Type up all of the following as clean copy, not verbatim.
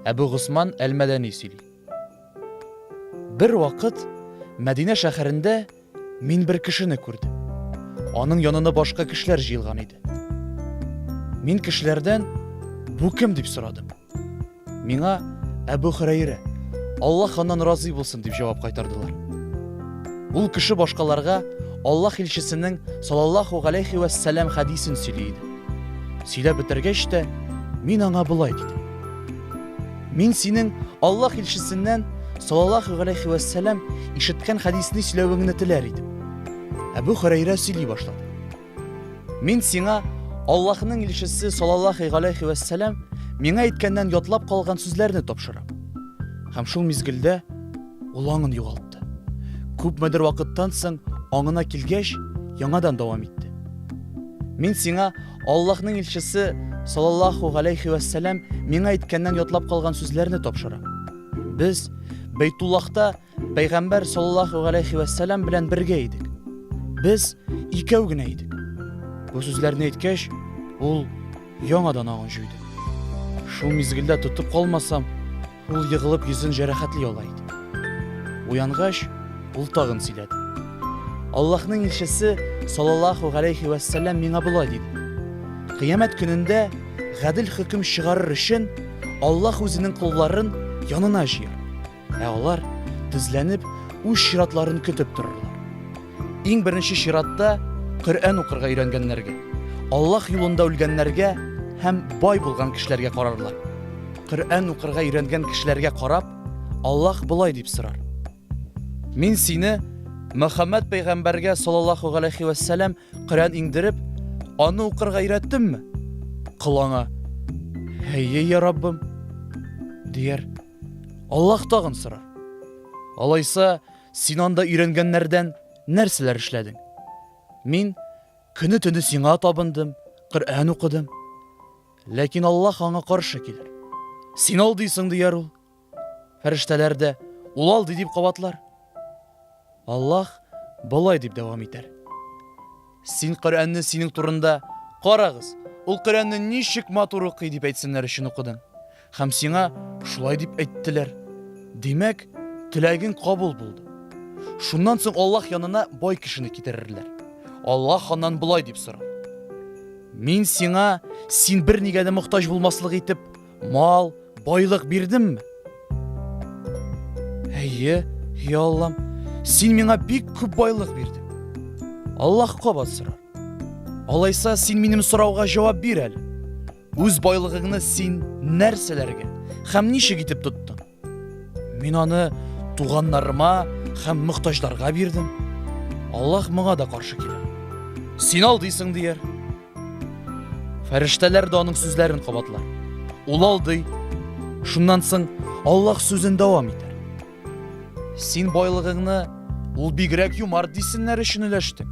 Әбу Госман әл-Мәдәни сөйли. Бер вакыт Мәдинә шәһәрендә мин бер кешене күрдем. Аның янына башка кешеләр җыелган иде. Мин кешеләрдән бу кем дип сорадым. Миңа Әбу Хөрәйрә, Аллаһ аннан разый булсын дип җавап кайтардылар. Ул кеше башкаларга Аллаһ илчесенең саллаллаһу галәйһи вә сәлам хәдисен сөйли иде. Сөйләп бетергәч тә, мин аңа болай дидем. Мин синең Аллаһ илчесеннән саллаллаһу галәйһи вә сәлам ишеткән хәдисне сөйләвеңне теләр идем. Әбу Хөрәйрә сөйли башлады. Мин сиңа Аллаһның илчесе саллаллаһу галәйһи вә сәлам миңа әйткәннән ятлап калган сүзләрне тапшырам. Һәм шул мизгелдә ул аңын югалтты. Күпмедер вакыттан соң аңына килгәч, яңадан дәвам итте. Мин сиңа Аллаһның илчесе саллаллаһу галәйһи вә сәлам миңа әйткәннән ятлап калган сүзләрне тапшырам. Без Бәйтуллаһта Пәйгамбәр саллаллаһу галәйһи вә сәлам белән бергә идек. Без икәү генә идек. Бу сүзләрне әйткәч, ул яңадан аңын җуйды. Шул мизгелдә тотып калмасам, ул егылып йөзен җәрәхәтли ала иде. Уянгач, ул тагын сөйләде. Аллаһның илчесе саллаллаһу галәйһи вә сәлам миңа болай диде. Кыямәт көнендә гадел хөкем чыгарыр өчен Аллаһ үзенең колларын янына җыяр. Ә алар, тезләнеп, үз чиратларын көтеп торырлар. Иң беренче чиратта Коръән укырга өйрәнгәннәргә, Аллаһ юлында үлгәннәргә һәм бай булган кешеләргә карарлар. Коръән укырга өйрәнгән кешеләргә карап, Аллаһ болай дип сорар. Мин сине Мөхәммәд пәйгамбәргә саллаллаһу галәйһи вәссәлам Коръән иңдереп, аны укырга өйрәттемме? Кол аңа: Әйе, я Раббым, дияр. Аллаһ тагын сорар. Алайса, син анда өйрәнгәннәрдән нәрсәләр эшләдең? Мин көне-төне сиңа табындым, Коръән укыдым. Ләкин Аллаһ аңа каршы килер. Син алдыйсың, дияр ул. Фәрештәләр дә, ул алдый дип кабатлар. Аллаһ болай дип дәвам итәр. Син Коръәнне синең турында карагыз, ул Коръәнне ничек матур укый дип әйтсеннәр өчен укыдың. Һәм сиңа шулай дип әйттеләр. Димәк, теләгең кабул булды. Шуннан соң Аллаһ янына бай кешене китерерләр. Аллаһ аннан болай дип сорар. Мин сиңа син бер нигә дә мохтаҗ булмаслык итеп мал, байлык бирдемме? Әйе, я Аллам, син миңа бик күп байлык бирдең. Аллаһ кабат сорар. Алайса, син минем сорауга җавап бир әле. Үз байлыгыңны син нәрсәләргә һәм ничек итеп тоттың? Мин аны туганнарыма һәм мохтаҗларга бирдем. Аллаһ моңа да каршы килер. Син алдыйсың, дияр. Фәрештәләр дә аның сүзләрен кабатлар. Ул алдый. Шуннан соң Аллаһ сүзен дәвам итәр. Син байлыгыңны ул бигрәк юмарт дисеннәр өчен өләштең.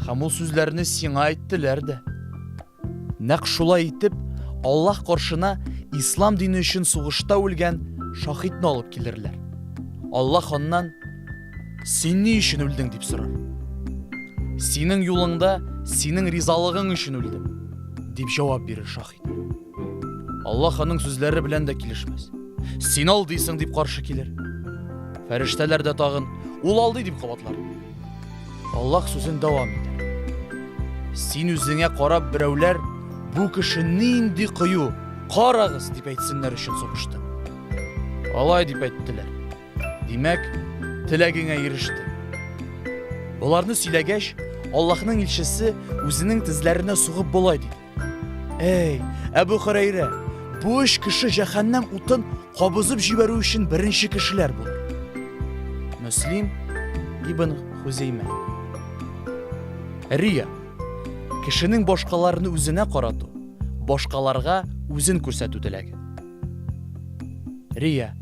Һәм ул сүзләрне сиңа әйттеләр дә. Нәкъ шулай итеп, Аллаһ каршына ислам дине өчен сугышта үлгән шаһитны алып килерләр. Аллаһ аннан Син ни өчен үлдең дип сорар. Синең юлыңда, синең ризалыгың өчен үлдем, дип җавап бирер шаһит. Аллаһ аның сүзләре белән дә килешмәс. Син алдыйсың дип каршы килер. Фәрештәләр дә тагын ул алдый дип кабатлар. Аллаһ сүзен дәвам итәр. Син үзеңә карап берәүләр бу кеше нинди кыю, карагыз дип әйтсеннәр өчен сугышты. Алай дип әйттеләр. Димәк, теләгеңә иреште. Боларны сөйләгәч, Аллаһның илчесе үзенең тезләренә сугып болай диде. Эй, Әбу Хөрәйрә, бу өч кеше җәһәннәм утын кабызып җибәрү өчен беренче кешеләр булыр. Мөслим ибн Хузеймә. Рия. Кешенең башкаларны үзенә карату, башкаларга үзен күрсәтү теләге. Рия.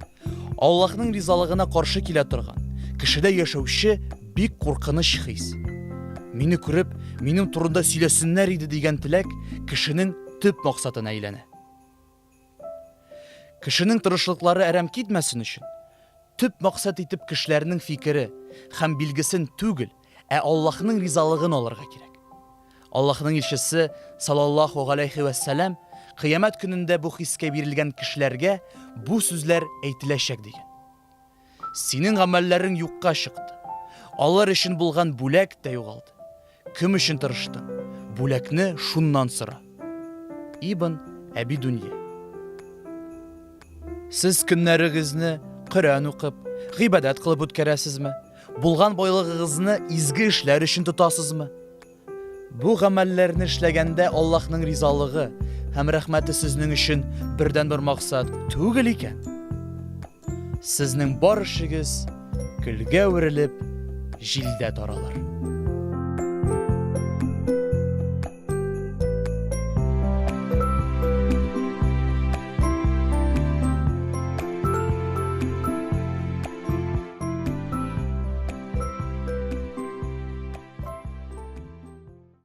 Аллаһның ризалыгына каршы килә торган, кешедә яшәүче бик куркыныч хис. Мине күреп, минем турында сөйләсеннәр иде дигән теләк кешенең төп максатына әйләнә. Кешенең тырышлыклары әрәм китмәсен өчен, төп максат итеп кешеләрнең фикере һәм билгесен түгел, ә Аллаһның ризалыгын алырга кирәк. Аллаһның илчесе саллаллаһу галәйһи вә сәлам Кыямәт көнендә бу хискә бирелгән кешеләргә бу сүзләр әйтеләчәк дигән. Синең гамәлләрең юкка чыкты. Алар өчен булган бүләк тә югалды. Кем өчен тырыштың? Бүләкне шуннан сора. Ибн Әби Дунья. Сез көннәрегезне Коръән укып, гыйбадәт кылып үткәрәсезме? Булган байлыгыгызны изге эшләр өчен тотасызмы? Бу гамәлләрне эшләгәндә Аллаһның ризалыгы һәм рәхмәте сезнең өчен бердәнбер максат түгел икән, сезнең бар эшегез көлгә әверелеп, җилдә таралыр.